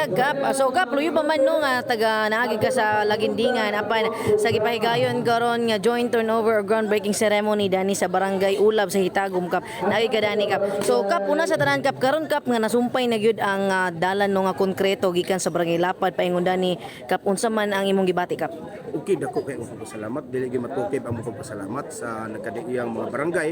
Buntag, Kap. So Kap, luyo pa man no nga taga naagi ka sa Lagindingan apan sa gipahigayon karon nga joint turnover or groundbreaking ceremony dani sa Barangay Ulab sa Hitagum, Kap. Naagi ka dani, Kap. So Kap, una sa tanan, Kap, karon Kap nga nasumpay na gyud ang dalan no nga konkreto gikan sa Barangay Lapad paingon dani, Kap, unsa man ang imong gibati, Kap? Okay, dako kay akong pagpasalamat. Dili gyud matukib ang among pagpasalamat sa nagkadaiyang mga barangay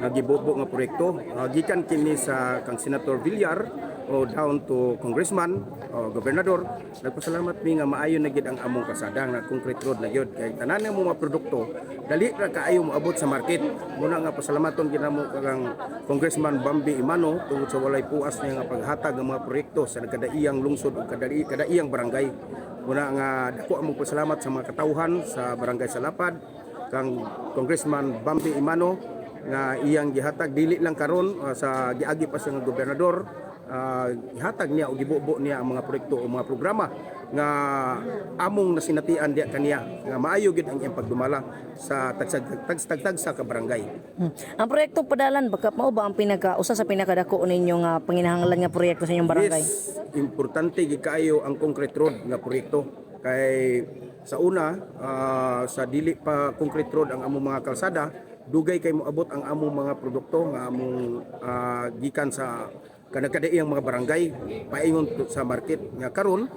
nga gibubo nga proyekto. Gikan kini sa kang Senator Villar o down to congressman o gobernador. Nagpasalamat mi nga maayo na gid ang among kasada nga concrete road na gyud kay tanan nga mga produkto dali ra kaayo moabot sa market. Muna nga pasalamaton gid namo kang Congressman Bambi Emano tungod sa walay puas niya nga paghatag ng mga proyekto sa nagkadaiyang lungsod ug kadaiyang barangay. Muna nga dako among pasalamat sa mga katawhan sa Barangay Salapad kang Congressman Bambi Emano nga iyang gihatag dili lang karon sa giagi pa siya nga gobernador, gihatag niya o gibubo niya ang mga proyekto o mga programa nga among nasinatian diya kaniya nga maayo gid ang iyang pagdumala sa tagsag tag, tag, tagsa ka barangay. Ang proyektong padalan ba, Kap, mao ba ang pinaka usa sa pinakadako ninyo nga panginahanglan nga proyekto sa inyong barangay? Yes, importante gid kaayo ang concrete road nga proyekto kay sa una, sa dili pa concrete road ang among mga kalsada, dugay kay moabot ang among mga produkto nga among gikan sa kanagkadaiyang mga barangay paingon sa market. Nga karon,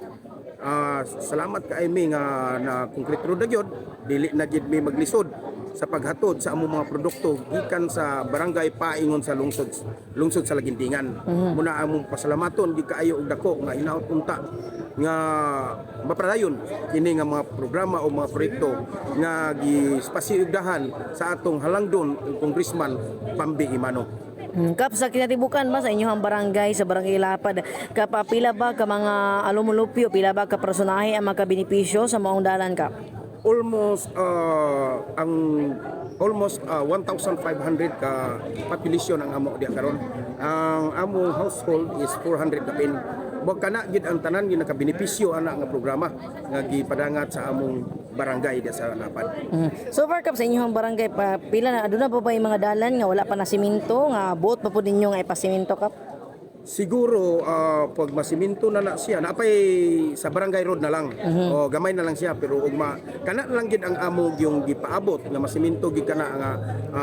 salamat kay mi nga na concrete road na gyud, dili na gid mi maglisod sa paghatod sa among mga produkto gikan sa barangay paingon sa lungsod lungsod sa Lagindingan. Muna among pasalamaton gid kaayo og dako nga hinaot unta nga mapadayon kini nga mga programa o mga proyekto nga gispasiyogdahan sa atong halangdon ug Congressman Bambi Emano. Kap, sa kinatibukan ba sa inyong barangay, sa Barangay Lapad, Kap, pila ba ka mga alumulupyo, pila ba ka personahe ang makabenepisyo sa maong dalan, Kap? Almost ang almost 1,500 ka population ang amo diya karon. Ang among household is 400 kapin. Bag kana gid ang tanan gid nakabenepisyo ana nga programa nga gipadangat sa among barangay diya sa Lapad. So far, Kap, sa inyong barangay pa, pila na aduna pa ba yung mga dalan nga wala pa na siminto nga buot pa pud ninyo nga ipasiminto, Kap? Siguro pag masiminto na na siya, napay sa barangay road na lang. O gamay na lang siya pero ugma kana na lang gid ang amo yung gipaabot nga masiminto gid kana nga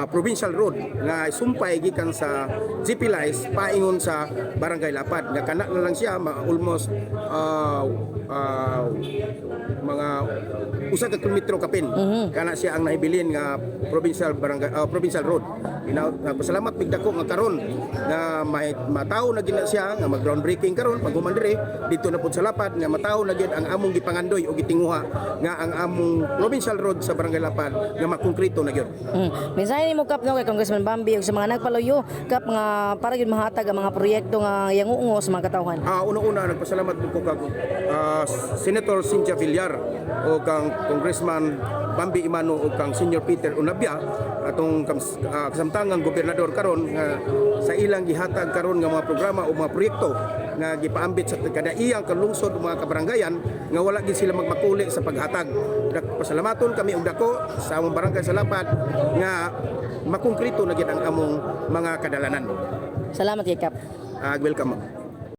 provincial road nga sumpay gikan sa GP Lice paingon sa Barangay Lapad. Nga kana na lang siya almost mga 1 ka kilometro kapin. Kana siya ang nahibilin nga provincial barangay provincial road. Pasalamat mig dako nga karon nga may matawo na gid na siya nga mag groundbreaking karon pag human diri dito na pud sa Lapad nga matawo na gid ang among gipangandoy o gitinguha nga ang among provincial road sa Barangay Lapad nga makongkrito na gyud. Mensahe nimo, Kap, no kay Congressman Bambi ug sa mga nagpaluyo, Kap, nga para gyud mahatag ang mga proyekto nga yangungo sa mga katawhan. Una-una nagpasalamat ko kang Senator Cynthia Villar o kang Congressman Bambi Emano o kang Senior Peter Unabia, atong kasamtangang gobernador karon, nga sa ilang gihatag karon nga mga programa o mga proyekto nga gipaambit sa kadaiyang kalungsod o mga kabaranggayan nga wala gid sila magmakuli sa paghatag. Pasalamaton kami og dako sa among barangay sa Lapad nga makongkrito na gid ang among mga kadalanan. Salamat kay, Kap. Welcome, ma'am.